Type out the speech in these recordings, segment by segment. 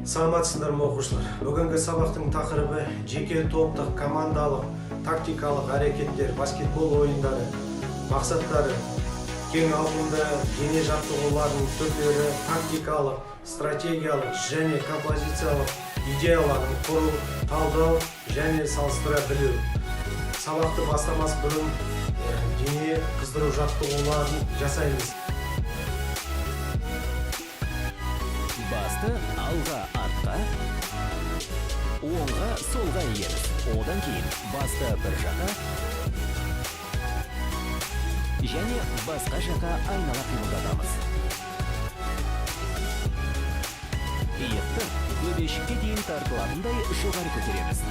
Саламатсыздар ма, оқушылар! Бүгінгі сабақтың тақырыбы: жеке, топтық, командалық, тактикалық әрекеттер, баскетбол ойындары мақсаттары, кең ауқымды дене жаттығуларының түрлері, тактикалық, стратегиялық және композициялық идеяларын құру, талдау және салыстыра білу. Сабақты бастамас бұрын дене қыздыру жаттығуларын жасаймыз. Басты алға, артқа, оңға, солға иеміз. Одан кейін басты бір жаққа және басқа жаққа айнала қимылдатамыз. Иықты төбешікке дейін тартылатындай жоғары көтереміз.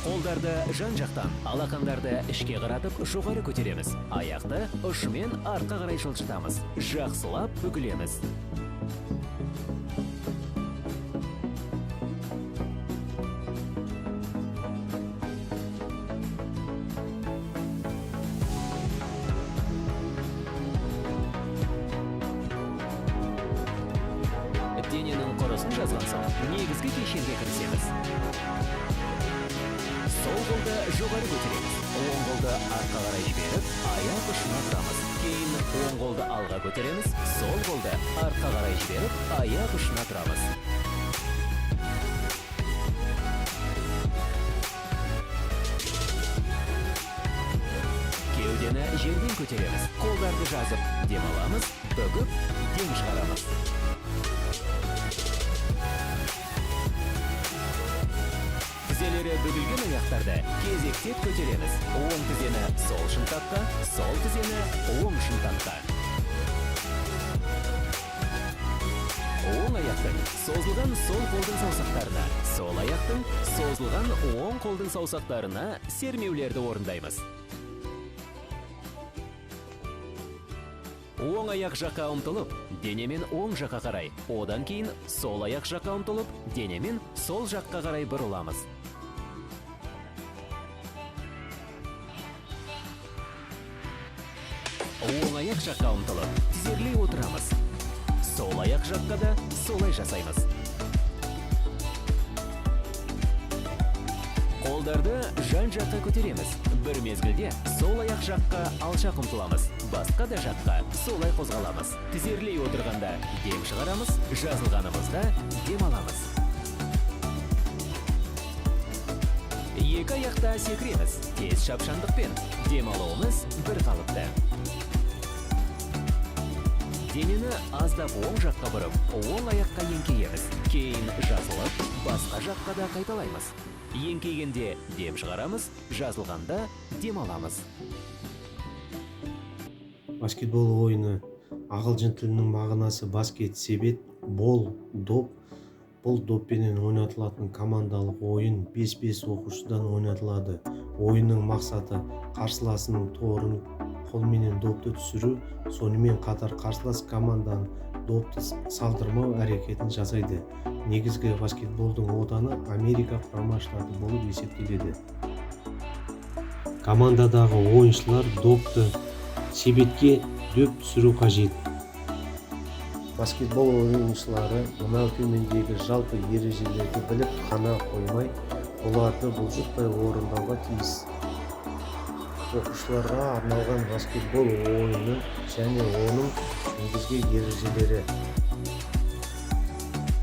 Қолдарды жан жақтан, алақандарды ішке қаратып, жоғары көтереміз. Аяқты ұшымен артқа қарай жылжытамыз. Жақсылап бүгілеміз. Дененің құрысын жазған соң, негізгі кешенге кірісеміз. Сол қолды жоғары көтереміз. Оң қолды артқа қарай жіберіп, аяқ ұшына тұрамыз. Кейін оң қолды алға көтереміз, сол қолды артқа қарай жіберіп, аяқ ұшына тұрамыз. Кеудені жерден көтереміз. Қолдарды жазып, дем аламыз, бүгіп, дем шығарамыз. Тізелері бүгілген аяқтарды кезектеп көтереміз. Оң тізені сол шынтаққа, сол тізені оң шынтаққа. Оң аяқтың созылған сол қолдың саусақтарына, сол аяқтың созылған оң қолдың саусақтарына сермеулерді орындаймыз. Оң аяқ жаққа ұмтылып, денемен оң жаққа қарай, одан кейін сол аяқ жаққа ұмтылып, денемен сол жаққа қарай бұрыламыз. Оң аяқ жаққа ұмтылып, тізерлей отырамыз. Сол аяқ жаққа да солай жасаймыз. Қолдарды жан жаққа көтереміз. Бір мезгілде сол аяқ жаққа алшақ ұмтыламыз. Басқа да жаққа солай қозғаламыз. Тізерлей отырғанда дем шығарамыз, жазылғанымызда дем аламыз. Екі аяқта секіреміз. Тез шапшаңдықпен. Дем алуымыз бір қалыпты. Денені аздап оң жаққа бұрып, оң аяққа еңкейеміз. Кейін жазылып, басқа жаққа да қайталаймыз. Еңкейгенде дем шығарамыз, жазылғанда дем аламыз. Баскетбол ойыны ағылшын тілінің мағынасы: баскет — себет, бол — доп. Бұл доппенен ойнатылатын командалық ойын, 5-5 оқушыдан ойнатылады. Ойынның мақсаты — қарсыласының торын қолменен допты түсіру, сонымен қатар қарсылас команданы допты салдырмау әрекетін жасайды. Негізгі баскетболдың отаны Америка Құрама Штаты болып есептеледі. Командадағы ойыншылар допты себетке дөп түсіру қажет. Баскетбол ойыншылары мынау төмендегі жалпы ережелерді біліп қана қоймай, оларды бұлжытпай орындауға тиіс. Оқушыларға арналған баскетбол ойыны және оның негізгі ережелері.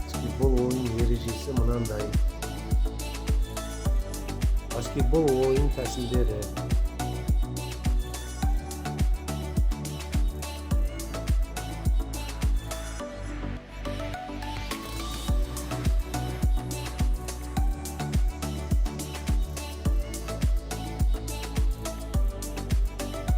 Баскетбол ойын ережесі мынандай. Баскетбол ойын тәсілдері.